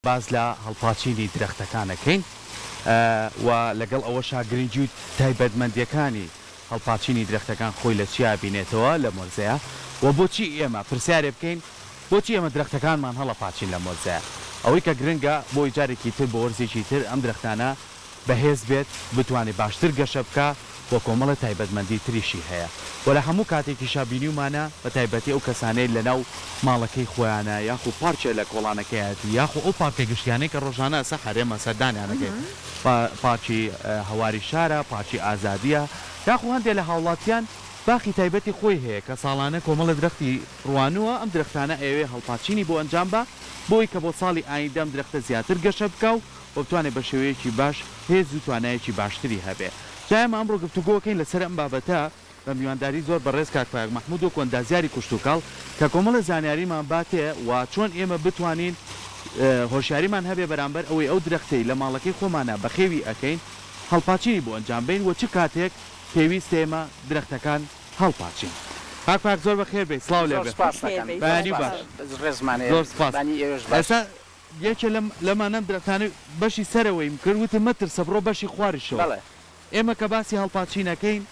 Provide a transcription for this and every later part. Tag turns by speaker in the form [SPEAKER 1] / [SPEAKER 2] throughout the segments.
[SPEAKER 1] باس لە هەڵپاچینی درەختەکان ئەکەین و لەگەڵ ئەوەشا گرنگی و تایبەتمەندیەکانی هەڵپاچینی درەختەکان خۆی لە چیا بینێتەوە لەم وەرزەیا و بۆچی ئێمە پرسیارێ بکەین بۆچی ئێمە درەختەکانمان هەڵەپاچین لەم وەرزەیا ئەوەی کە گرنگە بۆی جارێکی تر بۆ وەرزێکی تر ئەم درەختانە بەهێز بێت، بتوانێت باشتر گەشە بکا و کۆمەڵێ تایبەتمەندی تریشی هەیە و لە هەموو کاتێکیشا بینیومانە بە تایبەتی ئەو کەسانەی لە ناو ماڵەکەی خۆیانە یاخو پارکێ لە کۆڵانەکەیەتی یاخو ئەو پارکە گشتیانەی کە ڕۆژانە ئەسە هەرێمە سەردانیان ئەکەین پارکی هەواری شارە، پارکی ئازادیە یاخو هەندێ لە هاوڵاتیان باخی تایبەتی خۆی هەیە کە ساڵانە کۆمەڵێ درەختی ڕوانووە ئەم درەختانە ئەیەوێ هەڵپاچینی بۆ ئەنجام با بۆی کە بۆ ساڵی ئایندە ئەم درەختە زیاتر گەشە بکا و و بتوانێت بە شێوەیەکی باش هێز و توانایەکی باشتری هەبێ. جا ئێمە ئەمڕۆ گفتوگۆ ئەکەین لەسەر ئەم بابەتە بە میوانداری زۆر بەڕێز کاک پایەک مەحمود وەکو ئەندازیاری کوشتوکاڵ کە کۆمەڵێ زانیاریمان باتێ و چۆن ئێمە بتوانین هۆشیاریمان هەبێ بەرامبەر ئەوەی ئەو درەختەی لە ماڵەکەی خۆمانا بەخێوی ئەکەین هەڵپاچینی بۆ ئەنجام بەین و چ کاتێک پێویستە ئێمە درەختەکان هەڵپاچین. کاک پایەک زۆر بەخێر بێی سڵاو لێ
[SPEAKER 2] زۆر
[SPEAKER 1] بێ
[SPEAKER 2] سپاس دەکەم.
[SPEAKER 1] بەیانی باش.
[SPEAKER 2] ڕێزمان هەیە.
[SPEAKER 1] زۆر سپاس.
[SPEAKER 2] بانی ئێوەش باش.
[SPEAKER 1] ئێستا یەکێ لەم لەمانەم درەختانەی بەشی سەرەوەیم کرد وتم مەترسە بڕۆ بەشی خواریشەوە.
[SPEAKER 2] بەڵێ.
[SPEAKER 1] ئێمە کە باسی هەڵپاچین ئەکەین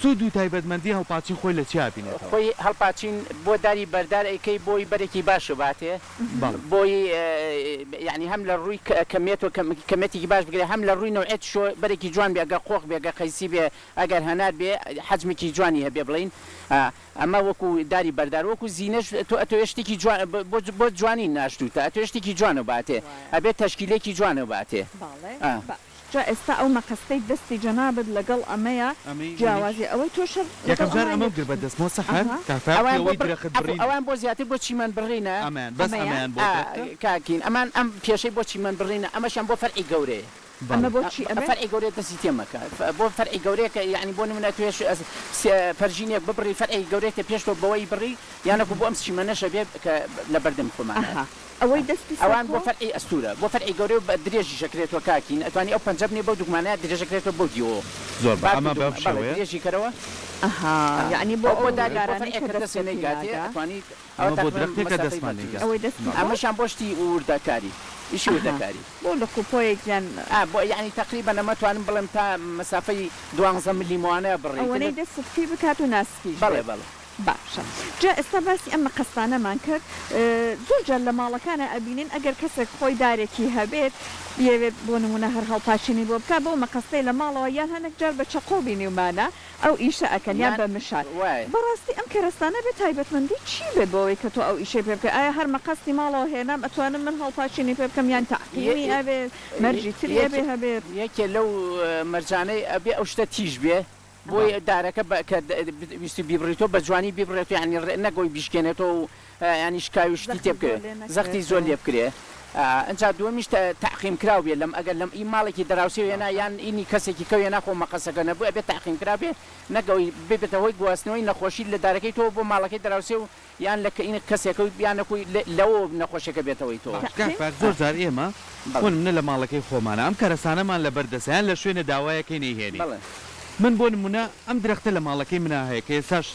[SPEAKER 1] سوود و تایبەتمەندی هەڵپاچین خۆی لە چیا ئەبینێتەوە؟
[SPEAKER 2] خۆی هەڵپاچین بۆ داری بەردار ئەیکەی بۆی بەرێکی باش باتێ
[SPEAKER 1] بەڵێ.
[SPEAKER 2] بۆی یانی هەم لە ڕووی کەمیەت و کەمیەتێکی باش بگرێ هەم لە ڕووی نەوعێتیشەوە بەرێکی جوان بێ ئەگەر قۆخ بێ گەر قەیسی بێ ئەگەر هەنار بێ حەجمێکی جوانی هەبێ بڵێین ئەمە وەکو داری بەردار وەکو زینەش تۆ ئەتەوێ شتێکی جوان بۆ بۆ جوانی ناشتووتە ئەتەوێ شتێکی جوانە باتێ
[SPEAKER 3] وایە.
[SPEAKER 2] ئەبێ تەشکیلێکی جوانە باتێ
[SPEAKER 3] باڵێ
[SPEAKER 2] ئا.
[SPEAKER 3] باش جا ئێستا ئەو مەقەستەی دەستی جەنابت لەگەڵ ئەمەیە
[SPEAKER 1] ئەمەی منیش
[SPEAKER 3] جیاوازی ئەوەی تۆش هەر لەگەڵ
[SPEAKER 1] یەکەم جار
[SPEAKER 3] ئەما
[SPEAKER 1] ئەمەم
[SPEAKER 3] یەک
[SPEAKER 1] گرت بە
[SPEAKER 3] شتن
[SPEAKER 1] دەستمەوە سەحەر
[SPEAKER 3] ئەها.
[SPEAKER 1] کاک فایەق
[SPEAKER 2] ئەوان بۆ
[SPEAKER 1] پێوەی
[SPEAKER 2] بڕ
[SPEAKER 1] درەخت
[SPEAKER 2] عەفو
[SPEAKER 1] بڕینە.
[SPEAKER 2] ئەوان بۆ زیاتر بۆ چیمەن بڕینە.
[SPEAKER 1] ئەمەیان بەس
[SPEAKER 3] ئەمەیان؟
[SPEAKER 1] ئەمەیان بۆ
[SPEAKER 2] ئا
[SPEAKER 1] درەختە؟
[SPEAKER 2] کاک کین ئەمان ئەم پێشەی بۆ چیمەن بڕینە ئەمەشیان بۆ فەرعی گەورەیە.
[SPEAKER 3] ئەمە
[SPEAKER 1] بەڵێ.
[SPEAKER 3] بۆ چی ئەبێ؟
[SPEAKER 2] فەرعی گەورەیە دەستی تێ مەکە بۆ فەرعی گەورەیە کە یانی بۆ نمونە توێ پەرژینێک ببڕی فەرعی گەورەیە تێ پێش تۆ بەوەی بڕی یانەکو بۆ ئەم چیمەنەش ئەبێ کە لە بەردەم خۆمانایە
[SPEAKER 3] ئەها ئەوەی دەستی
[SPEAKER 2] ئەوان بۆ
[SPEAKER 3] سەرکۆ؟
[SPEAKER 2] فەرعی ئەستوورە بۆ فەرعی گەورەیە و درێژیش ئەکرێتەوە کاک هین ئەتوانی ئەو پەنجە بنێ بەو دوگمانەیە درێژ ئەکرێتەوە بەو دیوەوە
[SPEAKER 1] زۆر با
[SPEAKER 2] بات و
[SPEAKER 1] ئەمە بەم
[SPEAKER 2] دوگمە بەڵێ
[SPEAKER 1] شێوەیە.
[SPEAKER 2] درێژی کەرەوە
[SPEAKER 3] ئەها
[SPEAKER 2] ئا
[SPEAKER 3] یانی بۆ
[SPEAKER 2] ئەو بۆ
[SPEAKER 3] ئەو
[SPEAKER 2] داری بۆ
[SPEAKER 3] دارانەی
[SPEAKER 2] فەرعێک
[SPEAKER 3] کە
[SPEAKER 2] کە دەستێ
[SPEAKER 3] دەستت پێ
[SPEAKER 2] نەیگاتێ
[SPEAKER 3] ناگا؟
[SPEAKER 2] ئەتوانی ئەوە
[SPEAKER 1] ئەمە بۆ
[SPEAKER 2] تەقریبەن
[SPEAKER 1] درەختێکە
[SPEAKER 2] مەسافەی
[SPEAKER 1] دەستمان
[SPEAKER 2] مەتریە.
[SPEAKER 1] نەیگات.
[SPEAKER 3] ئەوەی دەستی
[SPEAKER 1] بەڵێ.
[SPEAKER 3] تۆ؟
[SPEAKER 2] ئەمەشیان بۆ شتی وردەکاری ئیشی
[SPEAKER 3] ئەها
[SPEAKER 2] وردەکاری.
[SPEAKER 3] بۆ لق و پۆیەک یان.
[SPEAKER 2] ئا بۆ یەعنی تەقریبەن ئەمە توانم بڵێم تا مەسافەی دوانزە ملیمۆانە بڕی
[SPEAKER 3] ئەوەنەی
[SPEAKER 2] تر.
[SPEAKER 3] دەستت پێی بکات و ناسکیش
[SPEAKER 2] بەڵێ
[SPEAKER 3] بێت.
[SPEAKER 2] بەڵێ.
[SPEAKER 3] باشە جا ئێستا باسی ئەم مقەستانەمان کرد زۆر جار لە ماڵەکانا ئەبینین ئەگەر کەسێک خۆی دارێکی هەبێت بیەوێت بۆ نمونە هەر هەڵپاچینی بۆ بکات بەو مقەستەی لە ماڵەوە یان هەنێک جار بە چەقۆ بینیومانە ئەو ئیشە ئەکەن یان
[SPEAKER 2] یان
[SPEAKER 3] بە مشار.
[SPEAKER 2] وایە.
[SPEAKER 3] بەڕاستی ئەم کەرەستانە بێ تایبەتمەندی چی بێت بۆ ئەوەی کە تۆ ئەو ئیشەی پێ بکەی؟ ئایا هەر مقەستی ماڵەوە هێنام ئەتوانم من هەڵپاچینی پێ بکەم یان تەعقیمی ئەبێ مەرجی تری ئەبێ هەبێت؟
[SPEAKER 2] یەکێ لەو مەرجانەی ئەبێ ئەو شتە تیژ بێ بۆی دارەکە بە کە ویستی بیبڕیتەوە بە جوانی بیبڕێتەوە یانی نەک ئەوەی بیشکێنێتەوە و یانی شکاوی شتی
[SPEAKER 3] زەختی
[SPEAKER 2] تێ
[SPEAKER 3] زۆر
[SPEAKER 2] بکەوێ
[SPEAKER 3] لێ
[SPEAKER 2] زەختی زۆر
[SPEAKER 3] نەکرێتەوە.
[SPEAKER 2] لێ بکرێ ئنجا دووەمیش تەعقیم کراو بێ لەم ئەگەر لەم ئی ماڵێکی دراوسێ هێنا
[SPEAKER 3] باشە.
[SPEAKER 2] یان ئینی کەسێکی کەو هێنا خۆ مەقەسەکە نەبوو ئەبێ تەعقیم کراو بێ نەک ئەوەی ببێتە هۆی گواستنەوەی نەخۆشی لە دارەکەی تۆوە بۆ ماڵەکەی دراوسێ و یان لە کە کەسێکە و یان نەکوی لەوەوە نەخۆشیەکە بێتەوەی تۆوە.
[SPEAKER 1] باش کاک
[SPEAKER 3] تەعقیم؟
[SPEAKER 1] فایەق زۆر جار ئێمە بۆ
[SPEAKER 2] بەڵێ.
[SPEAKER 1] نمونە لە ماڵەکەی خۆمانا ئەم کەرەسانەمان لەبەر دەستە یان لە شوێنێ داوایەکەی نەیهێنین
[SPEAKER 2] بەڵێ.
[SPEAKER 1] من بۆ نمونە ئەم درەختە لە ماڵەکەی منا هەیە کە ئێستاش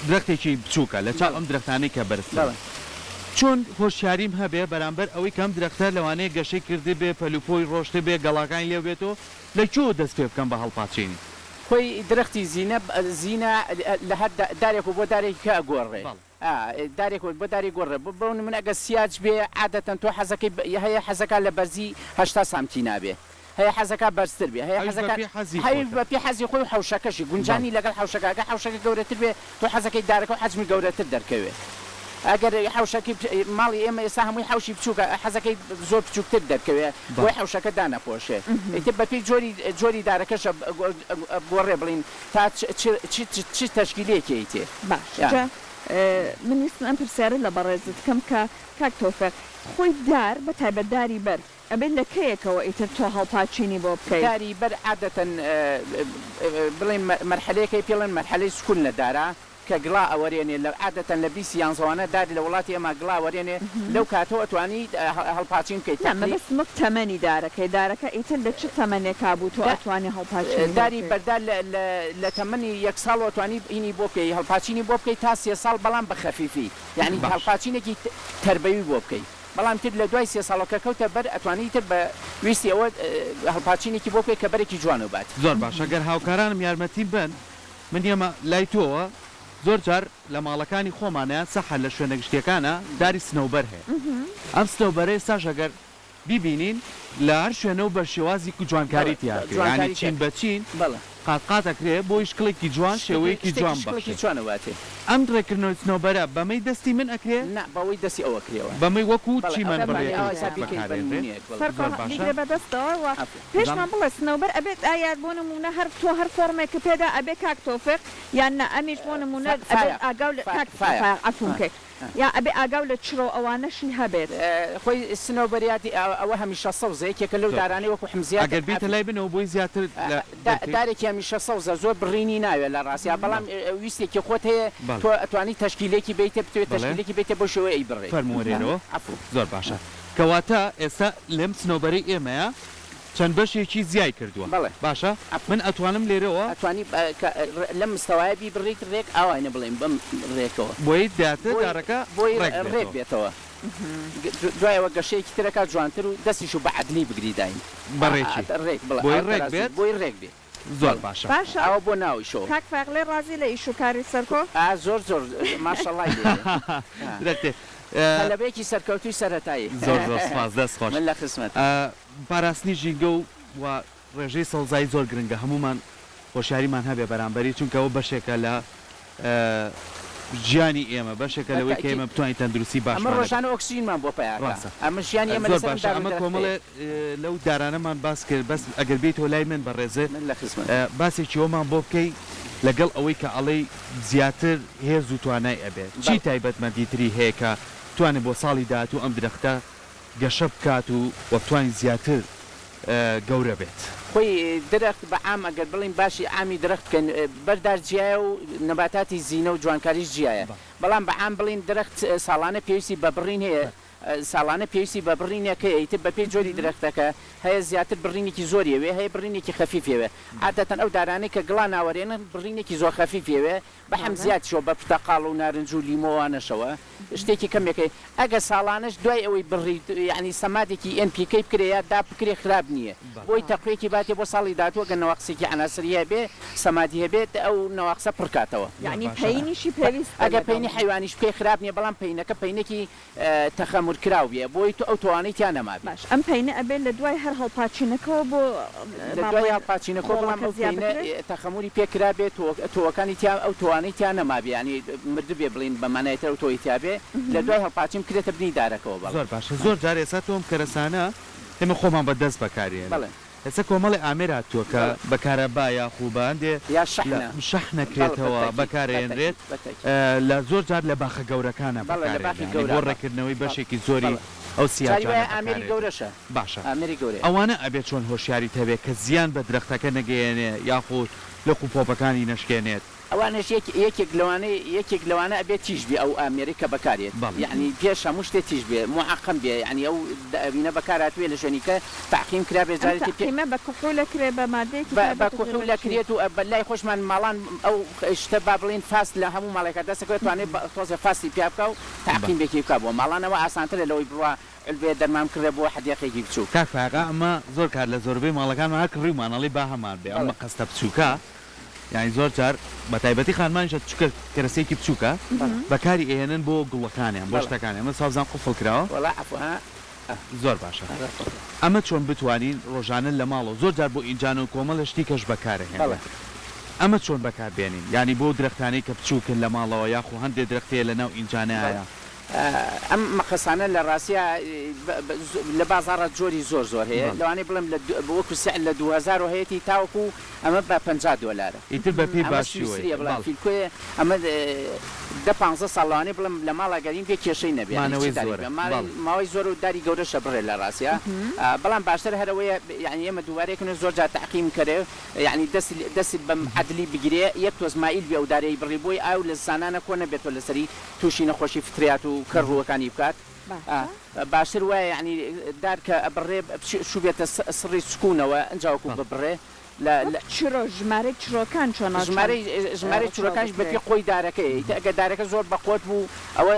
[SPEAKER 1] درەختێکی بچوکە لە چاو
[SPEAKER 2] بەڵێ.
[SPEAKER 1] ئەم درەختانەی کە بەرزترن
[SPEAKER 2] بەڵێ.
[SPEAKER 1] چۆن هۆشیاریم هەبێ بەرامبەر ئەوەی کە ئەم درەختە لەوانەیە گەشەی کردبێ پەلوپۆی ڕۆشتبێ گەڵاکانی لێ بێتەوە لە کوێوە دەست پێ بکەم بە هەڵپاچینی؟
[SPEAKER 2] خۆی درەختی زینە زینە لە هەر دارێک و بۆ دارێکی کە ئەگۆڕێ
[SPEAKER 1] بەڵێ.
[SPEAKER 2] ئا دارێک و بۆ دارێک گۆڕێ بۆ بۆ نمونە ئەگەر سیاج بێ عادەتەن تۆ حەزەکەی هەیە حەزەکا لە بەرزی 80 سانتی نابێ هەیە حەزەکا بەرزتر بێ هەیە
[SPEAKER 1] ئەویش بە
[SPEAKER 2] حەزەکا
[SPEAKER 1] پێی حەزی
[SPEAKER 2] هەویش
[SPEAKER 1] خۆتە.
[SPEAKER 2] بە پێی حەزی خۆی و حەوشەکەشی
[SPEAKER 1] بەڵێ.
[SPEAKER 2] گونجانی لەگەڵ حەوشەکە ئەگەر حەوشەکە گەورەتر بێ تۆ حەزەکەی دارەکە و حەجمی گەورەتر دەرکەوێ ئەگەر حەوشەکەی ماڵی ئێمە ئێستا هەمووی حەوشی بچووکە حەزەکەی زۆر بچووکتر دەرکەوێ
[SPEAKER 1] بەڵێ.
[SPEAKER 2] بۆی حەوشەکە دانەپۆشێ ئیتر بە پێی جۆری جۆری دارەکەش ئەگۆڕێ بڵێین تا چ چ چ چ تەشکیلەیەکی ئەیتێ
[SPEAKER 3] باش
[SPEAKER 2] یا.
[SPEAKER 3] جا من ویستم ئەم پرسیارە لە بەڕێزت بکەم کە کاک تۆفیق خۆی دار بە تایبەت داری بەر ئەبێت لە کەیەکەوە ئیتر تۆ هەڵپاچینی بۆ بکەی؟
[SPEAKER 2] داری بەر عادەتەن بڵێین مەرحەلەیەک هەیە پێی ئەڵێن مەرحەلەی سکون لە دارا کە گڵا ئەوەرێنێ لە عادەتەن لە 20 یانزەوانە دار لە وڵاتی ئێمە گڵا ئەوەرێنێ لەو کاتەوە ئەتوانی هەڵپاچین بکەی
[SPEAKER 3] نا
[SPEAKER 2] تەقری.
[SPEAKER 3] مەبەستم وەک تەمەنی دارەکەی دارەکە ئیتر لە چ تەمەنێکا بوو تۆ ئەتوانی هەڵپاچینی بۆ
[SPEAKER 2] داری
[SPEAKER 3] بکەی؟
[SPEAKER 2] بەردار لە لە لە تەمەنی یەک ساڵەوە ئەتوانی هینی بۆ بکەی هەڵپاچینی بۆ بکەی تا سێ ساڵ بەڵام بە خەفیفی یانی
[SPEAKER 1] باش.
[SPEAKER 2] هەڵپاچینێکی تەربەوی بۆ بکەی. بەڵام تر لە دوای سێ ساڵەوە کە کەوتە بەر ئەتوانی تر بە ویستی ئەوە هەڵپاچینێکی بۆ بکەی کە بەرێکی جوانەو بات.
[SPEAKER 1] زۆر باشە گەر هاوکارانم یارمەتیم بەن من یەمە لای تۆوە زۆر جار لە ماڵەکانی خۆمانە یان سەحەر لە شوێنە گشتیەکانا داری سنەوبەر هەیە ئەم سنەوبەرە ئێستاش ئەگەر بیبینین لە هەر شوێنە و بە شێوازی جوانکاری
[SPEAKER 2] بەڵێ
[SPEAKER 1] تیا ئەکرێ یانی
[SPEAKER 2] جوانکاری
[SPEAKER 1] چین
[SPEAKER 2] تیا
[SPEAKER 1] بە چین
[SPEAKER 2] بەڵێ.
[SPEAKER 1] قات قات ئەکرێ بۆی شکڵێکی جوان
[SPEAKER 2] شتێکی
[SPEAKER 1] شێوەیەکی
[SPEAKER 2] شتێکی
[SPEAKER 1] جوان
[SPEAKER 2] شکڵێکی
[SPEAKER 1] بەخشێ
[SPEAKER 2] جوانە واتێ.
[SPEAKER 1] ئەم ڕێکردنەوەی سنەوبەرە بەمەی دەستی من ئەکرێ؟
[SPEAKER 2] نا بەوەی دەستی ئەو ئەکرێوە.
[SPEAKER 1] بەمەی وەکوو
[SPEAKER 2] بەڵێ
[SPEAKER 1] چیمەن
[SPEAKER 2] ئەتوانی
[SPEAKER 1] بڕێت
[SPEAKER 2] ئاوا
[SPEAKER 1] و
[SPEAKER 2] ئێستا بیکەیت بە
[SPEAKER 1] بەکارێنرێ؟
[SPEAKER 2] نموونەیەک بەڵێ.
[SPEAKER 3] سەرکۆ
[SPEAKER 1] زۆر باشە.
[SPEAKER 3] بیگرە بە دەستەوە و
[SPEAKER 2] عەفوو.
[SPEAKER 1] زام.
[SPEAKER 3] پێشمان بڵێ سنەوبەر ئەبێت ئایا بۆ نموونە هەر تۆ هەر فۆڕمێکت پێدا ئەبێ کاک تۆفیق یان نا ئەمیش بۆ نموونە
[SPEAKER 2] فا
[SPEAKER 3] ئەبێت
[SPEAKER 2] فایەق
[SPEAKER 3] ئاگاو لە
[SPEAKER 2] فا
[SPEAKER 3] کاک
[SPEAKER 2] فایەق
[SPEAKER 3] فایەق عەفووم
[SPEAKER 2] ئا
[SPEAKER 3] کەی یا ئەبێ ئاگاو لە چرۆ ئەوانەشی هەبێت.
[SPEAKER 2] خۆی سنەوبەریاتی ئەوە هەمیشە سەوزە یەکێکە لەو
[SPEAKER 1] زۆر باش
[SPEAKER 2] دارانەی وەکو حمزیات
[SPEAKER 1] ئەگەر بێیتە لای منەوە بۆی زیاتر لە دەرکەی.
[SPEAKER 2] دارێکی هەمیشە سەوزە زۆر بڕینی ناوێ لە ڕاستیا بەڵام
[SPEAKER 1] بەڵێ.
[SPEAKER 2] ویستێکی خۆت هەیە
[SPEAKER 1] بەڵێ.
[SPEAKER 2] تۆ ئەتوانی تەشکیلێکی بەیتێ بتەوێ
[SPEAKER 1] بەڵێ.
[SPEAKER 2] تەشکیلێکی بەیتێ بەو شێوەیە ئەیبڕی
[SPEAKER 1] فەرموو وەرێرەوە.
[SPEAKER 2] عەفوو.
[SPEAKER 1] زۆر باشە کەواتە ئێستا لەم سنەوبەرەی ئێمەیە چەند بەشێکی زیای کردووە
[SPEAKER 2] بەڵێ.
[SPEAKER 1] باشە
[SPEAKER 2] عەفوو.
[SPEAKER 1] من ئەتوانم لێرەوە.
[SPEAKER 2] ئەتوانی کە لەم مستەوایە بیبڕیت ڕێک ئاواینە بڵێین بەم ڕێکەوە.
[SPEAKER 1] بۆی زیاتر
[SPEAKER 2] بۆی
[SPEAKER 1] دارەکە
[SPEAKER 2] بۆی
[SPEAKER 1] ڕێک
[SPEAKER 2] ڕێک
[SPEAKER 1] بێتەوە.
[SPEAKER 2] بێتەوە. دوای ئەوە گەشەیەکی تر ئەکات جوانتر و دەستیش و بە عەدلی بگری دایم.
[SPEAKER 1] بە ڕێکی.
[SPEAKER 2] ڕێک بڵێ
[SPEAKER 1] بۆی
[SPEAKER 2] ئاوا
[SPEAKER 1] ڕێک
[SPEAKER 2] تەرازوو
[SPEAKER 1] بێت.
[SPEAKER 2] بۆی ڕێک بێ.
[SPEAKER 1] زۆر
[SPEAKER 2] بەڵێ.
[SPEAKER 1] باشە.
[SPEAKER 3] باشە
[SPEAKER 2] ئەوە بۆ ناویشەوە.
[SPEAKER 3] کاک فایەق لێ ڕازی لە ئیش و کاری سەرکۆ؟
[SPEAKER 2] ئا زۆر زۆر ماشەڵای لێ بێ.
[SPEAKER 1] درەختێ.
[SPEAKER 2] تەلەبەیەکی سەرکەوتووی سەرەتایی.
[SPEAKER 1] زۆر زۆر سوپاس دەست خۆش.
[SPEAKER 2] من لە خزمەتم.
[SPEAKER 1] پاراستنی ژینگە و و ڕێژەی سەوزایی زۆر گرنگە هەموومان هۆشیاریمان هەبێ بەرامبەری چونکە ئەوە بەشێکە لە ژیانی ئێمە بەشێکە لەوەی کە
[SPEAKER 2] بەتەئکید
[SPEAKER 1] ئێمە بتوانین تەندروستی
[SPEAKER 2] ئەمە
[SPEAKER 1] باشمان هەبێ.
[SPEAKER 2] ڕۆژانە ئۆکسجینمان بۆ پەیا ئەکا
[SPEAKER 1] ڕاستە
[SPEAKER 2] ئەمە ژیانی ئێمە
[SPEAKER 1] زۆر
[SPEAKER 2] لەسەر ئەم
[SPEAKER 1] باشە
[SPEAKER 2] دار و
[SPEAKER 1] ئەمە
[SPEAKER 2] درەختەیە.
[SPEAKER 1] کۆمەڵێ لەو دارانەمان باس کرد بەس ئەگەر بێیتەوە لای من بەڕێزت
[SPEAKER 2] من لە خزمەتم.
[SPEAKER 1] باسێکی ئەومان بۆ بکەی لەگەڵ ئەوەی کە ئەڵێی زیاتر هێز و توانای ئەبێ چی
[SPEAKER 2] بەڵێ.
[SPEAKER 1] تایبەتمەندی تری هەیە کە بتوانێ بۆ ساڵی داهاتوو ئەم درەختە گەشە بکات و وە بتوانیت زیاتر گەورە بێت.
[SPEAKER 2] خۆی درەخت بە عام ئەگەر بڵێین باشی عامی درەخت بکەین بەر دار جیایە و نەباتاتی زینە و جوانکاریش جیایە بەڵام بە عام بڵێین درەخت ساڵانە پێویستی بە بڕین هەیە ساڵانە پێویستی بە بڕینێک هەیە ئیتر بە پێی جۆری درەختەکە هەیە زیاتر بڕینێکی زۆری ئەوێ هەیە بڕینێکی خەفیفی ئەوێ عادەتەن ئەو دارانەی کە گڵا ناوەرێنن بڕینێکی زۆر خەفیفی ئەوێ بە حەم زیادیشەوە بە پرتەقاڵ و نارنج و لیمۆ وانەشەوە شتێکی کەمێکەی ئەگەر ساڵانەش دوای ئەوەی بڕی یانی سەمادێکی ئێن پی کەی بکرێ یا داب بکرێ خراپ نییە بۆی تەقویەکی باتێ بۆ ساڵی داهاتوو ئەگەر نەواقسێکی عەناسری هەبێ سەمادی هەبێت ئەو نەواقسە پڕ کاتەوە.
[SPEAKER 3] یانی پەینیشی پێویستە
[SPEAKER 2] ئەگەر
[SPEAKER 3] لەگەڵ.
[SPEAKER 2] پەینی حەیوانیش بکەی خراپ نییە بەڵام پەینەکە پەینێکی تەخەمور کراو بێ بۆی تۆ ئەو تۆوانەی تیا نەمابێ.
[SPEAKER 3] باش ئەم پەینە ئەبێ لە دوای هەر هەڵپاچینەکەوە بۆ
[SPEAKER 2] لە
[SPEAKER 3] با
[SPEAKER 2] دوای
[SPEAKER 3] بڵێین
[SPEAKER 2] هەڵپاچینەکەوە بەڵام
[SPEAKER 3] خۆڵەکە
[SPEAKER 2] ئەو
[SPEAKER 3] زیا
[SPEAKER 2] پەینە
[SPEAKER 3] بکرێ؟
[SPEAKER 2] تەخەموری پێ کرابێ تۆ تۆوەکانی تیا ئەو تۆوانەی تیا نەمابێ یانی مردبێ بڵێین بە مانای تر ئەو تۆوەی تیا بێ لە دوای هەڵپاچین بکرێتە بنی دارەکەوە بەڵێ.
[SPEAKER 1] زۆر باشە زۆر جار ئێستا تۆ ئەم کەرەسانە ئێمە خۆمان بە دەست بەکاری ئێنین
[SPEAKER 2] بەڵێ.
[SPEAKER 1] ئێستا کۆمەڵێ ئامێر هاتووە کە
[SPEAKER 2] بەڵێ.
[SPEAKER 1] بە کارەبا یاخو بە هەندێ
[SPEAKER 2] یا
[SPEAKER 1] لە
[SPEAKER 2] شەحنە.
[SPEAKER 1] شەحن
[SPEAKER 2] بەڵێ
[SPEAKER 1] ئەکرێتەوە
[SPEAKER 2] بە تەئکید
[SPEAKER 1] بەکار
[SPEAKER 2] بە
[SPEAKER 1] ئەیەنرێت
[SPEAKER 2] تەئکید بە تەئکید.
[SPEAKER 1] لە زۆر جار لە باخە گەورەکانا
[SPEAKER 2] بەڵێ لە
[SPEAKER 1] بەکار
[SPEAKER 2] باخی
[SPEAKER 1] ئەیەنرێ یانی
[SPEAKER 2] گەورە
[SPEAKER 1] بۆ
[SPEAKER 2] بەڵێ
[SPEAKER 1] ڕێککردنەوەی
[SPEAKER 2] بەڵێ
[SPEAKER 1] بەشێکی زۆری
[SPEAKER 2] بەڵێ
[SPEAKER 1] ئەو
[SPEAKER 2] جاری
[SPEAKER 1] سیاجانە
[SPEAKER 2] وایە
[SPEAKER 1] بەکار
[SPEAKER 2] ئامێری
[SPEAKER 1] ئەیەنرێت
[SPEAKER 2] گەورەشە
[SPEAKER 1] باشە
[SPEAKER 2] ئامێری گەورەیە.
[SPEAKER 1] ئەوانە ئەبێ چۆن هۆشیاریت هەبێ کە زیان بە درەختەکە نەگەیەنێ یاخو لق و پۆپەکانی نەشکێنێت؟
[SPEAKER 2] ئەوانەش یەک یەکێک لەوانەی یەکێک لەوانە ئەبێ تیژ بێ ئەو ئامێرەی کە بەکار یەت
[SPEAKER 1] بەڵێ.
[SPEAKER 2] یەعنی پێش هەموو شتێ تیژ بێ موعەقەم بێ یەعنی ئەو دەئەوینە بەکار هاتووێ لە شوێنی کە تەعقیم کرابێ
[SPEAKER 3] ئەم
[SPEAKER 2] جارێ تر پێ
[SPEAKER 3] تەعقیمە بە کحول ئەکرێ بە مادەیەکی
[SPEAKER 2] بە بە
[SPEAKER 3] تایبەت ئەکرێ
[SPEAKER 2] کحول
[SPEAKER 3] بە چی؟
[SPEAKER 2] ئەکرێت و بە لای خۆشمان ماڵان ئەو شتە با بڵێین فاست لە هەموو ماڵێکا دەست ئەکەوێ توانێ بە تۆزێ فاستی پیا بکا و
[SPEAKER 1] بەڵێ.
[SPEAKER 2] تەعقیم بێکی بکا بۆ ماڵان ئەوە ئاسانترە لەوەی بڕوا علبەیە دەرمان بکڕێ بۆ حەدیقەیەکی بچووک.
[SPEAKER 1] کاک فایەق ئەمە زۆر کات لە زۆربەی ماڵەکانمان هەر کڕیومانە ئەڵێی با هەمان بێ ئەم
[SPEAKER 2] بەڵێ.
[SPEAKER 1] مقەستە بچووکە یانی زۆر جار بە تایبەتی خانمانیش چونکە کەرەسەیەکی بچووکە
[SPEAKER 2] بەڵێ.
[SPEAKER 1] بەکاری ئەهێنن بۆ گوڵەکانیان بۆ
[SPEAKER 2] بەڵێ.
[SPEAKER 1] شتەکانیان ئەمە سوابزانم قفڵ کراوە.
[SPEAKER 2] وەڵا عەفو ها ئە.
[SPEAKER 1] زۆر باشە
[SPEAKER 2] ئەرێ قفڵە.
[SPEAKER 1] ئەمە چۆن بتوانین ڕۆژانە لە ماڵەوە زۆر جار بۆ ئینجانە و کۆمەڵێ شتی کەش بەکار
[SPEAKER 2] بەڵێ.
[SPEAKER 1] ئەهێنرێت ئەمە چۆن بەکار بێنین یانی بۆ درەختانەی کە بچووکن لە ماڵەوە یاخو هەندێ درەخت هەیە لە ناو
[SPEAKER 2] بەڵێ.
[SPEAKER 1] ئینجانەیە.
[SPEAKER 2] ئەم مقەسانە لە ڕاستیا لە بازاڕا جۆری زۆر زۆر هەیە لەوانەیە بڵێم لە وەکو سعر لە 2000 ەوە هەیەتی تاوەکو ئەمە بە 50 دۆلارە
[SPEAKER 1] ئیتر بە پێی
[SPEAKER 2] ئەمە
[SPEAKER 1] باشی
[SPEAKER 2] سویسریە
[SPEAKER 1] وەیە
[SPEAKER 2] بڵێم
[SPEAKER 1] بەڵێ.
[SPEAKER 2] فیلکۆیە ئەمە دە پانزە ساڵ لەوانەیە بڵێم لە ماڵا گەرین بێ کێشەی نەبێ یانی چ
[SPEAKER 1] مانەوەی
[SPEAKER 2] دارێک
[SPEAKER 1] زۆرە
[SPEAKER 2] بێ ماوەی
[SPEAKER 1] بەڵێ.
[SPEAKER 2] ماوەی زۆرە و داری گەورەشە بڕێ لە ڕاستیا بەڵام باشتر هەر ئەوەیە یانی ئێمە دووبارەیەکن زۆر جار تەعقیم کەرێ یانی دەست دەستت بە عەدلی بگرێ یەک تۆز مایل بێ ئەو دارەی بڕی بۆی ئاو لە زستانانە کۆ نەبێتەوە لەسەری توشی نەخۆشی فتریات و کەر ڕووەکانی بکات
[SPEAKER 3] باشە.
[SPEAKER 2] باشتر وایە یانی دار کە ئەبڕێ چوبێتە سڕی سکونەوە ئنجا وەکو
[SPEAKER 1] بەڵێ.
[SPEAKER 2] ببڕێ. لە
[SPEAKER 3] وەک چرۆ ژمارەی چرۆکان چۆنە چۆن
[SPEAKER 2] ژمارەی ژمارەی
[SPEAKER 3] ڕەچاو
[SPEAKER 2] چرۆکانیش بە
[SPEAKER 3] بکرێ؟
[SPEAKER 2] پێی قۆی دارەکەیە ئیتر ئەگەر دارەکە زۆر بەقوەت بوو ئەوە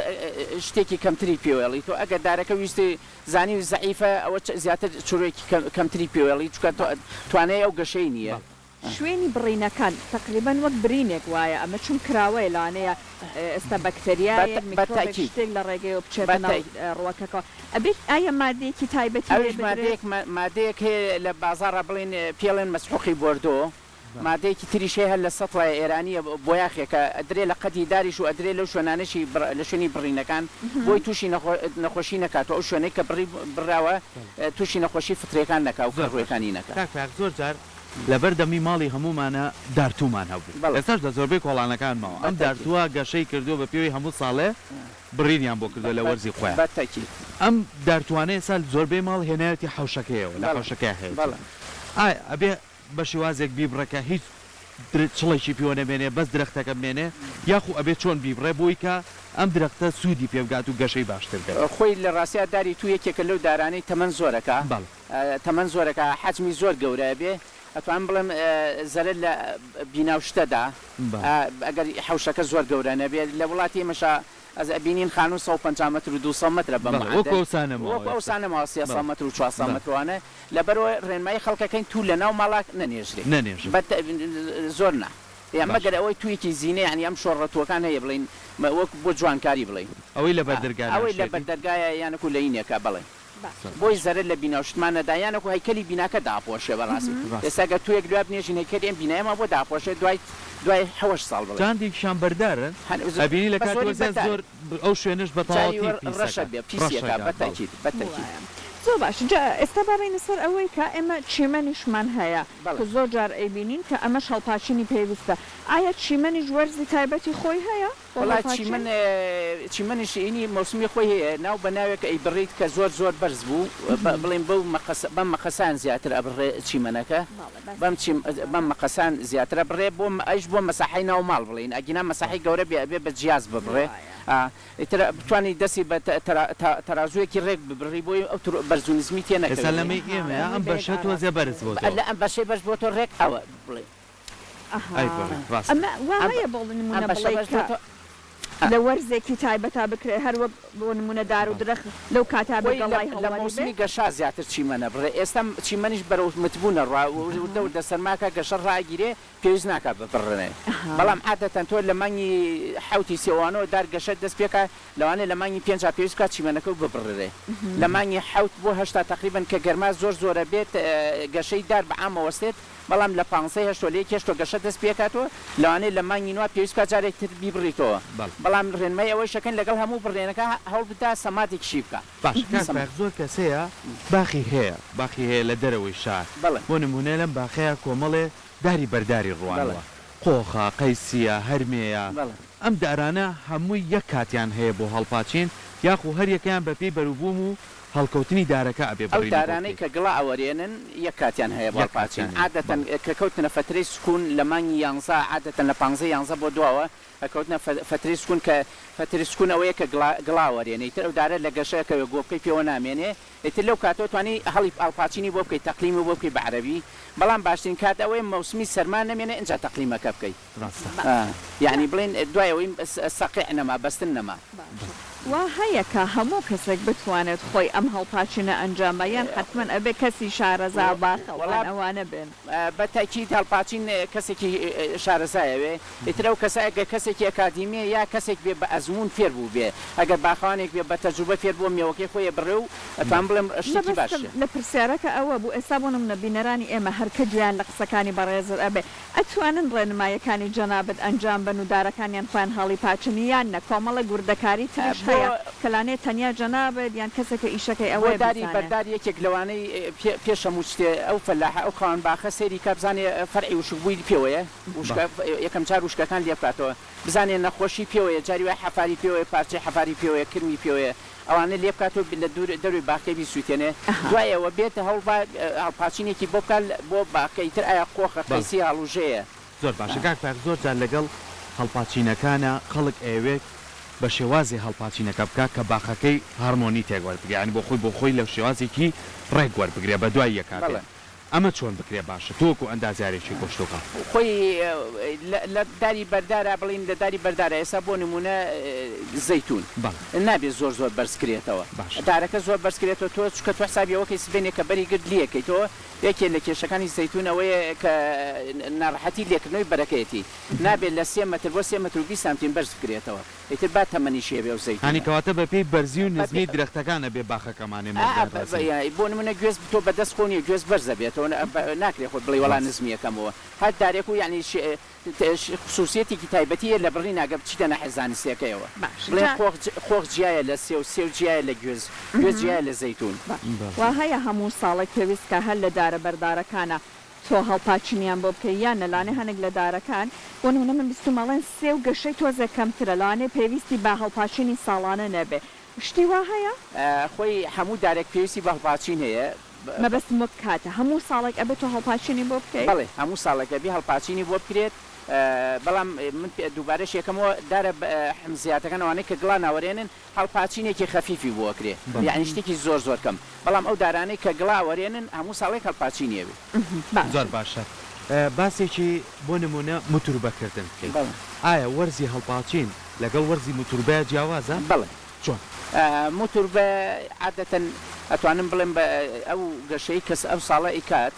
[SPEAKER 2] شتێکی کەمتری پێوەڵی تۆ ئەگەر دارەکە ویستی زانی زەعیفە ئەوە زیاتر چرۆیەکی کەمتری پێوەڵی چونکە توانای ئەو گەشەی نییە.
[SPEAKER 3] شوێنی بڕینەکان تەقریبەن وەک برینێک وایە ئەمە چون کراوەیە لەوانەیە ئێستا بەکتەریایەک میکرۆبێک شتێک لە ڕێگەیەوە بچێتە ناو ڕووەکەکەوە ئەبێت ئایا مادەیەکی تایبەتی لێ
[SPEAKER 2] ئەویش
[SPEAKER 3] بدرێت؟
[SPEAKER 2] مادەیەک مادەیەک هەیە لە بازاڕا بڵێین پێڵێن مەسحوقی بۆردۆ مادەیەکی تریش هەیە هەر لە سەتڵایە ئێرانیە بۆیاخێکە ئەدرێ لە قەدی داریش و ئەدرێ لەو شوێنانەشی لە شوێنی بڕینەکان بۆی توشی نەخۆشی نەکات و ئەو شوێنەی کە بڕی بڕاوە توشی نەخۆشی فطریەکان نەکا و
[SPEAKER 1] زۆر باش
[SPEAKER 2] کەڕوویەکانی نەکا.
[SPEAKER 1] کاک فایەق زۆر جار لەبەر دەمی ماڵی هەموومانا دارتوومان هەبوو
[SPEAKER 2] بەڵێ.
[SPEAKER 1] ئێستاش لە زۆربەی کۆڵانەکان ماوە ئەم
[SPEAKER 2] بە تەئکید.
[SPEAKER 1] دارتووە گەشەی کردووە بە پێوەی هەموو ساڵێ بڕینیان بۆ کردووە لە وەرزی خۆیان
[SPEAKER 2] بە تەئکید.
[SPEAKER 1] ئەم دارتووانە ئێستا زۆربەی ماڵ هێناوێتی حەوشەکەیەوە لە
[SPEAKER 2] بەڵێ
[SPEAKER 1] حەوشەکەیا هەیەتی
[SPEAKER 2] بەڵێ.
[SPEAKER 1] ئایا ئەبێ بە شێوازێک بیبڕێ کە هیچ چڵێکی پێوە نەمێنێ بەس درەختەکە بمێنێ یاخو ئەبێ چۆن بیبڕێ بۆی کە ئەم درەختە سوودی پێ بگات و گەشەی باشتر بێت؟
[SPEAKER 2] خۆی لە ڕاستیا داری توو یەکێکە لەو دارانەی تەمەن زۆرەکا
[SPEAKER 1] بەڵێ.
[SPEAKER 2] تەمەن زۆرەکا حەجمی زۆر گەورە ئەبێ ئەتوانم بڵێم زەرەر لە بینا و شتە دا ئەگەر حەوشەکە زۆر گەورە نەبێ لە وڵاتی ئێمەشا ئەز ئەبینین خانوو 150 مەتر و 200 مەترە بە
[SPEAKER 1] بەڵێ وەکو
[SPEAKER 2] معەدەل
[SPEAKER 1] ئەوسا نەماوە
[SPEAKER 2] وەکو
[SPEAKER 1] ئێستا
[SPEAKER 2] ئەوسا نەماوە 300
[SPEAKER 1] بەڵێ
[SPEAKER 2] مەتر و 400
[SPEAKER 1] بەڵێ.
[SPEAKER 2] مەتر وانە لەبەرئەوە ڕێنمایی خەڵکەکەین توو لە ناو ماڵا نەنێژرێ
[SPEAKER 1] نەنێژن.
[SPEAKER 2] بە زۆر نا یان
[SPEAKER 1] باشە.
[SPEAKER 2] مەگەر ئەوەی توویەکی زینە یانی ئەم شۆڕە تووەکان هەیە بڵێین وەک بۆ جوانکاری بڵێین
[SPEAKER 1] ئەوەی لە بەر دەرگا
[SPEAKER 2] ئەوەی لە
[SPEAKER 1] ناشێتی.
[SPEAKER 2] بەر دەرگایە یانەکو لە ینێکە بەڵێ.
[SPEAKER 1] زۆر
[SPEAKER 2] بۆی
[SPEAKER 1] باشە.
[SPEAKER 2] زەرەر لە بینا و شتمان نەدا یانەکو هەیکەلی بیناکە داپۆشێ بەڕاستی
[SPEAKER 1] ڕاستە.
[SPEAKER 2] ئێستا گەر توویەک لویا بنێژین هەیکەلی ئەم بینایەمان بۆ داپۆشێ دوای دوای حەوەش ساڵ بڵێ.
[SPEAKER 1] جا هەندێکیشان بەردارن
[SPEAKER 2] هەن
[SPEAKER 1] ئەبینی لە
[SPEAKER 2] بە
[SPEAKER 1] کاتی
[SPEAKER 2] زۆری
[SPEAKER 1] وەرزیا
[SPEAKER 2] بەردارن.
[SPEAKER 1] زۆر ئەو شوێنەش بە
[SPEAKER 2] جاری
[SPEAKER 1] تەواوەتی
[SPEAKER 2] وە
[SPEAKER 1] پیس
[SPEAKER 2] ڕەشە
[SPEAKER 1] ئەکا
[SPEAKER 2] بێ
[SPEAKER 1] ڕەش
[SPEAKER 2] پیسیەکا
[SPEAKER 1] ئەکا
[SPEAKER 2] بە
[SPEAKER 1] بەڵێ.
[SPEAKER 2] تەئکید بە تەئکید.
[SPEAKER 3] وایە زۆر باشە جا ئێستا با بێینە سەر ئەوەی کە ئێمە چیمەنیشمان هەیە
[SPEAKER 2] بەڵێ.
[SPEAKER 3] کە زۆر جار ئەیبینین کە ئەمەش هەڵپاچینی پێویستە ئایا چیمەنیش وەرزی تایبەتی خۆی هەیە بۆ
[SPEAKER 2] وەڵا
[SPEAKER 3] هەڵپاچین؟
[SPEAKER 2] چیمەن چیمەنیش ئینی مەوسمی خۆی هەیە ناو بە ناوێک ئەیبڕیت کە زۆر زۆر بەرز بوو بڵێین بەو مەقەسە بەم مەقەسان زیاتر ئەبڕێ چیمەنەکە
[SPEAKER 3] بەڵێ باسی
[SPEAKER 2] بەم چیم
[SPEAKER 3] چیمەن
[SPEAKER 2] بەم مەقەسان زیاتر ئەبڕێ بۆ ئەیش بۆ مەساحەی ناو ماڵ بڵێین ئەگینا مەساحەی گەورە بێ ئەبێ بە جیاز ببڕێ
[SPEAKER 3] وایە.
[SPEAKER 2] ئا ئیتر بتوانی دەستی بە تەرازوویەکی ڕێک ببڕی بۆی ئەو بەرز و نزمی تێ
[SPEAKER 1] ئێستا
[SPEAKER 2] نەکەوێ.
[SPEAKER 1] لەمەی
[SPEAKER 3] ئەها
[SPEAKER 1] ئێمەیە
[SPEAKER 3] هەمووی
[SPEAKER 1] ئەم
[SPEAKER 3] بە یەک
[SPEAKER 1] بەشە تۆزێ
[SPEAKER 3] ئاراستە
[SPEAKER 1] بەرز
[SPEAKER 3] بێت.
[SPEAKER 1] بۆتەوە.
[SPEAKER 2] لە ئەم بەشەی بەرز بۆتەوە ڕێک ئەوە بڵێ.
[SPEAKER 3] ئەها
[SPEAKER 1] ئەی بەڵێ ڕاستە.
[SPEAKER 3] ئەمە وا
[SPEAKER 2] ئەم
[SPEAKER 3] هەیە بۆ
[SPEAKER 2] ئەم
[SPEAKER 3] نموونە
[SPEAKER 2] بەشە
[SPEAKER 3] بڵێی
[SPEAKER 2] بەرز
[SPEAKER 3] کە
[SPEAKER 2] بۆتەوە ئا.
[SPEAKER 3] لە وەرزێکی تایبەتا بکرێ هەر وەک بۆ نموونە دار و
[SPEAKER 1] بەڵێ.
[SPEAKER 3] درەخت لەو کاتا بێ
[SPEAKER 2] خۆی لە
[SPEAKER 3] گەڵای
[SPEAKER 2] لە
[SPEAKER 3] هەڵوەری بێ؟
[SPEAKER 2] مەوسمی گەشا زیاتر چیمەنە بڕێ ئێستا چیمەنیش بەرەو متبوونە ڕوا وردە
[SPEAKER 3] ئەها.
[SPEAKER 2] وردە سەرماکە گەشە ڕائەگیرێ پێویست ناکا ببڕرێ
[SPEAKER 3] ئەها.
[SPEAKER 2] بەڵام عادەتەن تۆ لە مانگی حەوتی سێوانەوە دار گەشە دەست پێکا لەوانەیە لە مانگی پێنجا پێویست بکات چیمەنەکە ببڕرێ لە مانگی حەوت بۆ هەشتا تەقریبەن کە گەرما زۆر زۆرە بێت گەشەی دار بە عام ئەوەستێت بەڵام لە پانزەی هەشتەوە لە یەکی هەشتەوە گەشە دەست پێکاتەوە لەوانەیە لە مانگی نۆ پێویست بکات جارێک تر بیبڕیتەوە
[SPEAKER 1] بەڵێ.
[SPEAKER 2] بەڵام ڕێنمای ئەوەیش ئەکەن لەگەڵ هەموو بڕێنەکە هەوڵ بدە سەمادێکیشی بکا.
[SPEAKER 1] باشە کاک
[SPEAKER 2] سەما.
[SPEAKER 1] فایەق زۆر کەس هەیە باخی هەیە باخی هەیە لە دەرەوەی شار
[SPEAKER 2] بەڵێ.
[SPEAKER 1] بۆ نمونە لەم باخەیا کۆمەڵێ داری بەرداری
[SPEAKER 2] بەڵێ.
[SPEAKER 1] ڕوانوە قۆخە، قەیسیە، هەرمێیە،
[SPEAKER 2] بەڵێ.
[SPEAKER 1] ئەم دارانە هەمووی یەک کاتیان هەیە بۆ هەڵپاچین یاخو هەریەکەیان بەپێی بەروبووم و هەڵکەوتنی دارەکە ئەبێ
[SPEAKER 2] ئەو
[SPEAKER 1] بڕینی بۆ
[SPEAKER 2] دارانەی
[SPEAKER 1] بکەی.
[SPEAKER 2] کە گڵا ئەوەرێنن یەک کاتیان هەیە بۆ
[SPEAKER 1] یەک
[SPEAKER 2] هەڵپاچین
[SPEAKER 1] کاتیان هەیە
[SPEAKER 2] عادەتەن
[SPEAKER 1] بەڵێ.
[SPEAKER 2] کە کەوتنە فەترەی سکوون لە مانگی یانزە عادەتەن لە پانزەی یانزە بۆ دواوە ئەکەوتنە فەترەی سکوون کە فەترەی سکوون ئەوەیە کە گڵا گڵا ئەوەرێنێ ئیتر ئەو دارە لە گەشە ئەکەوێ گۆپکەی پێوە نامێنێ ئیتر لەو کاتەوە توانی هەڵی هەڵپاچینی بۆ بکەی تەقلیمی بۆ بکەی بە عەرەبی بەڵام باشترین کات ئەوەیە مەوسمی سەرما نەمێنێ ئینجا تەقلیمەکە بکەی.
[SPEAKER 1] ڕاستە.
[SPEAKER 2] یانی بڵێین دوای ئەوەی سەقیع نەما، بەستن نەما.
[SPEAKER 3] باشە وا هەیە کە هەموو کەسێک بتوانێت خۆی ئەم هەڵپاچینە ئەنجام با یان حەتمەن ئەبێ کەسی شارەزا
[SPEAKER 2] وەڵا
[SPEAKER 3] باخەوان ئەوانە بێن؟
[SPEAKER 2] بە تەئکید هەڵپاچین کەسێکی شارەزای ئەوێ ئیتر ئەو کەسە ئەگەر کەسێکی ئەکادیمیە یا کەسێک بێ بە ئەزموون فێر بووبێ ئەگەر باخەوانێک بێ بە تەجروبە فێر بووە مێوەکەی خۆی ئەبڕێ و ئەتوانم بڵێم شتێکی
[SPEAKER 3] مەبەستم
[SPEAKER 2] باشە.
[SPEAKER 3] لە پرسیارەکە ئەوە بوو ئێستا بۆ نمونە بینەرانی ئێمە هەر کە گوێیان لە قسەکانی بەڕێزت ئەبێ ئەتوانن ڕێنمایەکانی جەنابت ئەنجام بەن و دارەکانیان خۆیان هەڵیپاچن یان نە کۆمەڵێک وردەکاری تریش
[SPEAKER 2] بۆ
[SPEAKER 3] هەیە کە لانەیە تەنیا جەنابت یان کەسێک کە ئیشەکەی
[SPEAKER 2] بۆ
[SPEAKER 3] ئەوەیە
[SPEAKER 2] داری
[SPEAKER 3] بیزانێ.
[SPEAKER 2] بەردار یەکێک لەوانەی پێش هەموو شتێ ئەو فەلاحە ئەو خاوەن باخە سەیری کا بزانێ فەرعی وشکبووی پێوەیە وشکە یەکەم جار وشکەکان لێ بکاتەوە بزانێ نەخۆشی پێوەیە جاری وایە حەفاری پێوەیە پارچەی حەفاری پێوەیە کرمی پێوەیە ئەوانە لێ بکاتەوە لە دوور دەروی باخەکەی بیسووتێنێ دوای ئەوە بێت هەوڵ با هەڵپاچینێکی بۆ بکات بۆ باخەکە ئیتر ئایا قۆخە
[SPEAKER 1] بەڵێ.
[SPEAKER 2] قەیسی هەڵوژەیە.
[SPEAKER 1] زۆر باشە کاک فایەق زۆر جار لەگەڵ هەڵپاچینەکانا خەڵک ئەیەوێت بە شێوازێ هەڵپاچینەکە بکا کە باخەکەی هارمۆنی تێک وەربگرێ یانی بۆ خۆی بۆ خۆی لە شێوازێکی ڕێک وەربگرێ بە دوای یەکا بێ
[SPEAKER 2] بەڵێ.
[SPEAKER 1] ئەمە چۆن بکرێ باشە تۆ وەکو ئەندازیارێکی کشتوکاڵ؟
[SPEAKER 2] خۆی لە داری بەردارا بڵێین لە داری بەردارا ئێستا بۆ نموونە زەیتوون
[SPEAKER 1] بەڵێ.
[SPEAKER 2] نابێ زۆر زۆر بەرز کرێتەوە
[SPEAKER 1] باشە.
[SPEAKER 2] دارەکە زۆر بەرز کرێتەوە تۆ چونکە تۆ حسابی ئەوە کەی سبەینێ کە بەری گرت لیەکەیتەوە یەکێ لە کێشەکانی زەیتوون ئەوەیە کە ناڕەحەتی لێکردنەوەی بەرەکەیەتی نابێ لە سێ مەتر بۆ سێ مەتر و 20 سانتیم بەرز بکرێتەوە ئیتر با تەمەنیشی هەبێ ئەو
[SPEAKER 1] یانی
[SPEAKER 2] زەیتوونە.
[SPEAKER 1] کەواتە بە پێی بەرزی و
[SPEAKER 2] بە
[SPEAKER 1] نزمی
[SPEAKER 2] پێ
[SPEAKER 1] درەختەکان ئەبێ باخەکەمان ئێمە
[SPEAKER 2] ئا
[SPEAKER 1] بیان ڕێسین.
[SPEAKER 2] بۆ نموونە گوێز تۆ بە دەست خۆ نیە گوێز بەرز ئەبێتەوە ناکرێ خۆت بڵێی وەڵا
[SPEAKER 1] ڕاستە.
[SPEAKER 2] نزمی ئەکەمەوە هەر دارێک و یانی خسوسیەتێکی تایبەتی هەیە لە بڕین ئەگەر بچیتە ناحیە زانستیەکەیەوە
[SPEAKER 3] باش
[SPEAKER 2] بڵێن
[SPEAKER 3] جا.
[SPEAKER 2] قۆخ قۆخ جیایە لە سێو سێو جیایە لە گوێز گوێز جیایە لە زەیتوون.
[SPEAKER 3] باش وا هەیە هەموو ساڵێک پێویست کا هەر لە دارە بەردارەکانە تۆ هەڵپاچینیان بۆ بکەی یان نە لانێ هەنێک لە دارەکان بۆ نمونە من بیستومە ئەڵێن سێو گەشەی تۆزێک کەمترە لەوانەیە پێویستی بە هەڵپاچینی ساڵانە نەبێ شتی وا هەیە؟
[SPEAKER 2] خۆی هەموو دارێک پێویستی بە هەڵپاچین هەیە.
[SPEAKER 3] مەبەستم وەک کاتە هەموو ساڵێک ئەبێ تۆ هەڵپاچینی بۆ بکەی؟
[SPEAKER 2] بەڵێ هەموو ساڵێک ئەبێ هەڵپاچینی بۆ بکرێت بەڵام من دووبارەش یەکەمەوە دارە حمزیاتەکان ئەوانەی کە گڵا ناوەرێنن هەڵپاچینێکی خەفیفی بۆ ئەکرێ یەعنی شتێکی زۆر زۆر کەم بەڵام ئەو دارانەی کە گڵا ئەوەرێنن هەموو ساڵێک هەڵپاچینی ئەوێ.
[SPEAKER 1] زۆر
[SPEAKER 3] باشە.
[SPEAKER 1] باشە باسێکی بۆ نمونە موتوربە کردن بکەین
[SPEAKER 2] بەڵێ.
[SPEAKER 1] ئایا وەرزی هەڵپاچین لەگەڵ وەرزی موتوربە جیاوازە؟
[SPEAKER 2] بەڵێ.
[SPEAKER 1] چۆن؟
[SPEAKER 2] موتوربە عادەتەن ئەتوانم بڵێم بە ئەو گەشەی کەس ئەو ساڵە ئەیکات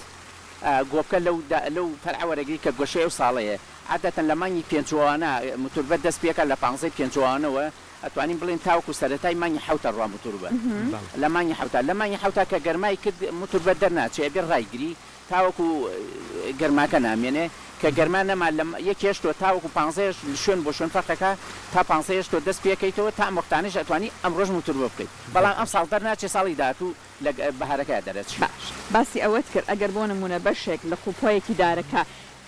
[SPEAKER 2] گۆپکە لەو لەو فەرعە وەرەگری کە گەشەی ئەو ساڵەیە عادەتەن لە مانگی پێنجوانە موتوربە دەست پێکا لە پانزەی پێنجوانەوە ئەتوانین بڵێین تاوەکو سەرەتای مانگی حەوتە ڕوا موتوربە لە مانگی حەوتا لە مانگی حەوتا کە گەرمای کرد موتوربە دەرناچێ ئەبێ ڕایگری تاوەکو گەرماکە نامێنێ کە گەرما نەما لە یەک هێشتوە تاوەکو پانزەیەش شوێن بۆ شوێن فەرقەکە تا پانزەیەش تۆ دەست پێکەیتەوە تا ئەم وەختانەش ئەتوانی ئەمڕۆش موتوربە بکەیت بەڵام ئەم ساڵ دەرناچێ ساڵی داهاتوو لە بەهارەکەیا دەرەچی.
[SPEAKER 3] باش باسی ئەوەت کرد ئەگەر بۆ نموونە بەشێک لق و پۆیەکی دارەکە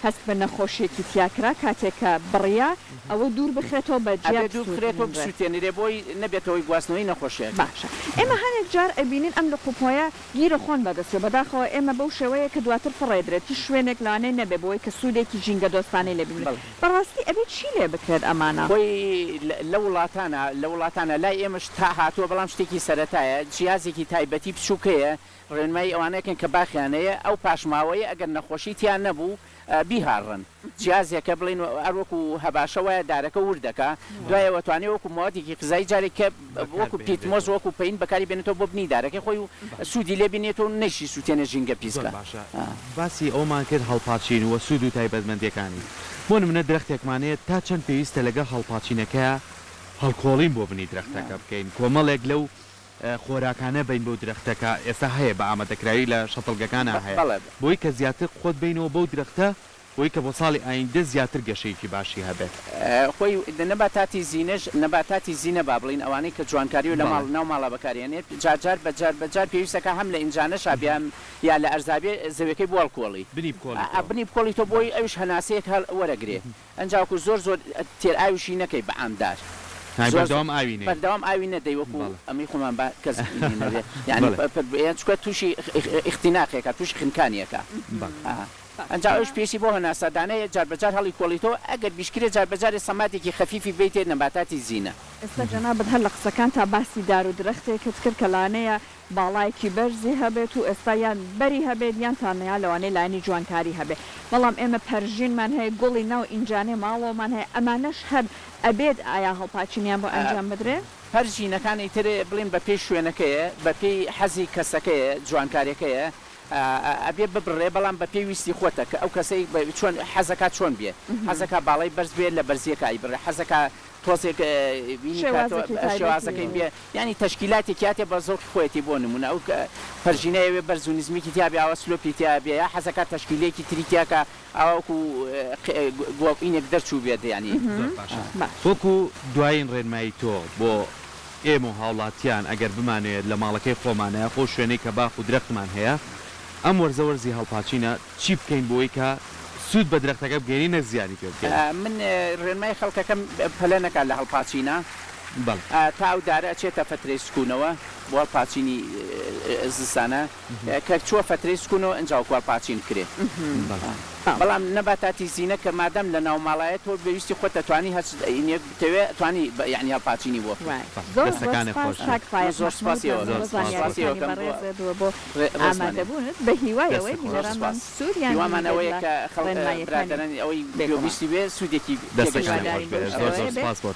[SPEAKER 3] هەست بە نەخۆشیەکی تیا کرا کاتێک کە بڕیا ئەوە دوور بخرێتەوە بە جیا
[SPEAKER 2] ئەبێ دوور بخرێتەوە
[SPEAKER 3] بسوتێنرێت.
[SPEAKER 2] بسوتێنرێ بۆی نەبێتە هۆی گواستنەوەی نەخۆشیەکە.
[SPEAKER 3] باشە ئێمە هەنێک جار ئەبینین ئەم لق و پۆیە گیرە خۆن بە دەستەوە بەداخەوە ئێمە بەو شێوەیە کە دواتر فڕێدرێت هیچ شوێنێک لەوانەیە نەبێ بۆی کە سوودێکی ژینگە دۆستانەی لێ ببینرێت
[SPEAKER 2] بەڵێ.
[SPEAKER 3] بەڕاستی ئەبێ چی لێ بکرێت ئەمانە؟
[SPEAKER 2] خۆی لە وڵاتانا لە وڵاتانا لای ئێمەش تا هاتووە بەڵام شتێکی سەرەتایە جیازێکی تایبەتی بچووک هەیە ڕێنمایی ئەوانەکەن کە باخیان هەیە ئەو پاشماوەیە ئەگەر نەخۆشی تیا نەبوو بیهاڕن جیازێکە بڵێین هەر وەکو هەباشە وایە دارەکە ورد دەکا دوای ئەوە توانێ وەکو مەوادێکی غزایی جارێک کە وەکو پیتمۆز وەکو پەین بەکاری بێنێتەوە بۆ بنی دارەکەی خۆی و سوودی لێ بینێتەوە و نەیشی سووتێنێ ژینگە پیس
[SPEAKER 1] زۆر
[SPEAKER 2] کا.
[SPEAKER 1] باشە باسی ئەوەمان کرد هەڵپاچین و سوود و تایبەتمەندیەکانی بۆ نمونە درەختێکمان هەیە تا چەند پێویستە لەگەڵ هەڵپاچینەکەیا هەڵکۆڵین بۆ بنی درەختەکە بکەین کۆمەڵێک لەو خۆراکانە بەین بەو درەختە کە ئێستا هەیە بە ئامادەکراوی لە شەتڵگەکانا هەیە بۆی کە زیاتر قوت بەینەوە بەو درەختە بۆی کە بۆ ساڵی ئایندە زیاتر گەشەیەکی باشی هەبێت.
[SPEAKER 2] خۆی نەباتاتی زینەش نەباتاتی زینە با بڵێین ئەوانەی کە جوانکاری و لە ماڵ ناو ماڵا بەکاری ئەنێت جار جار بە جار بە جار پێویستەکا هەم لە ئینجانەشا بێ هەم یا لە ئەرزا بێ زەویەکەی بۆ هەڵکۆڵی
[SPEAKER 1] بنی بکۆڵیتەوە.
[SPEAKER 2] بنی بکۆڵیتەوە بۆی ئەویش هەناسەیەک هەڵ وەرەگرێ ئەنجا وەکو زۆر زۆر تێر ئاویشی نەکەی بە عام دار
[SPEAKER 1] یانی
[SPEAKER 2] زۆر زۆر
[SPEAKER 1] بەردەوام ئاوی نەی.
[SPEAKER 2] بەردەوام ئاوی نەدەی وەکو
[SPEAKER 1] بەڵێ.
[SPEAKER 2] ئەمەی خۆمان با کەس ینی نەبێ یانی
[SPEAKER 1] بەڵێ.
[SPEAKER 2] پ چونکە توشی ئیختیناقێکا توشی خنکانیەکا
[SPEAKER 1] بەڵێ.
[SPEAKER 2] ئا ئەنجا ئەویش پێویستی بۆ هەناسەدانەیە جار بە جار هەڵی کۆڵیتەوە ئەگەر بیشکرێ جار بە جارێ سەمادێکی خەفیفی بەیتێ نەباتاتی زینە.
[SPEAKER 3] ئێستا جەنابت هەر لە قسەکانتا باسی دار و درەختێکت کرد کە لانەیە باڵایەکی بەرزی هەبێت و ئێستا یان بەری هەبێت یان تەنیا لەوانەیە لایەنی جوانکاری هەبێت بەڵام ئێمە پەرژینمان هەیە گوڵی ناو ئینجانەی ماڵەوەمان هەیە ئەمانەش هەر ئەبێت ئایا هەڵپاچینیان بۆ ئەنجام بدرێ؟
[SPEAKER 2] پەرژینەکان ئیتر بڵێین بە پێی شوێنەکەیە بە پێی حەزی کەسەکەیە جوانکاریەکەیە ئەبێ ببڕێ بەڵام بە پێی ویستی خۆتە کە ئەو کەسەی چۆن حەزەکا چۆن بێ حەزەکا باڵای بەرز بێ لە بەرزیەکە ئەیبڕێ حەزەکا تۆزێک بینی کاتەوە
[SPEAKER 3] شێوازێکی تایبەتی
[SPEAKER 2] شێوازەکەی بێ یانی تەشکیلاتێکی هاتێ بە زەوقی خۆیەتی بۆ نموونە ئەو پەرژینە ئەوێ بەرز و نزمیکی تیا بێ ئاوا سلۆپی تیا بێ یا حەزەکا تەشکیلێکی تری تیا کا ئاوا وەکوو گۆڵینێک دەرچوو بێت یانی.
[SPEAKER 1] زۆر باشە
[SPEAKER 3] باشە.
[SPEAKER 1] وەکو دوایین ڕێنمایی تۆ بۆ ئێمە و هاوڵاتیان ئەگەر بمانەوێت لە ماڵەکەی خۆمانە یاخۆ شوێنەی کە باخ و درەختمان هەیە ئەم وەرزە وەرزی هەڵپاچینە چی بکەین بۆی کە سوود بە درەختەکە بگەیەنین نەک زیانی پێ بگەیەنین؟
[SPEAKER 2] من ڕێنمای خەڵکەکەم پەلە نەکات لە هەڵپاچینا.
[SPEAKER 1] بەڵێ.
[SPEAKER 2] تا ئەو دارە ئەچێتە فەترەی سکوونەوە بۆ هەڵپاچینی زستانە کە چووە فەترەی سکوونەوە ئنجا وەکو هەڵپاچین بکرێ.
[SPEAKER 1] بەڵێ.
[SPEAKER 2] بەڵام نەباتاتی زینە کە مادام لە ناو ماڵایە تۆ بە ویستی خۆت ئەتوانی هەرچ ئینێک بتەوێ ئەتوانی یانی هەڵپاچینی بۆ بکەی.
[SPEAKER 3] زۆر زۆر
[SPEAKER 1] دەستەکانت
[SPEAKER 3] سوپاس
[SPEAKER 1] خۆش بێت.
[SPEAKER 3] کاک
[SPEAKER 2] من
[SPEAKER 3] فایەق
[SPEAKER 2] زۆر
[SPEAKER 3] مەحمود
[SPEAKER 2] سوپاسی ئێوە
[SPEAKER 3] مەمنون
[SPEAKER 2] ئەکەم.
[SPEAKER 3] بۆ
[SPEAKER 1] زۆر سوپاس
[SPEAKER 2] سوپاسی
[SPEAKER 3] زانیاریەکانی
[SPEAKER 2] ئێوە ئەکەم بۆ
[SPEAKER 3] بەڕێزت و بۆ
[SPEAKER 2] ڕێزمانێ.
[SPEAKER 3] ئامادەبوونت بە هیوای
[SPEAKER 1] دەستت
[SPEAKER 3] ئەوەی
[SPEAKER 1] خۆش.
[SPEAKER 2] زۆر
[SPEAKER 3] بینەرانمان
[SPEAKER 2] سوپاس.
[SPEAKER 3] سوودیان
[SPEAKER 2] هیوامان
[SPEAKER 3] بینیبێت
[SPEAKER 2] ئەوەیە
[SPEAKER 3] لە
[SPEAKER 2] کە خەڵ
[SPEAKER 3] ڕێنماییەکانی
[SPEAKER 2] برادەرانی ئەوەی
[SPEAKER 3] بێگومان.
[SPEAKER 2] گوێبیستی بێ سوودێکی
[SPEAKER 1] دەستەکانت
[SPEAKER 2] پێگەیشتبێ.
[SPEAKER 1] خۆش
[SPEAKER 3] هیوادارین
[SPEAKER 1] بێ.
[SPEAKER 3] بەو
[SPEAKER 1] زۆر زۆر
[SPEAKER 3] شێوەیە بێت.
[SPEAKER 1] سوپاس بۆ.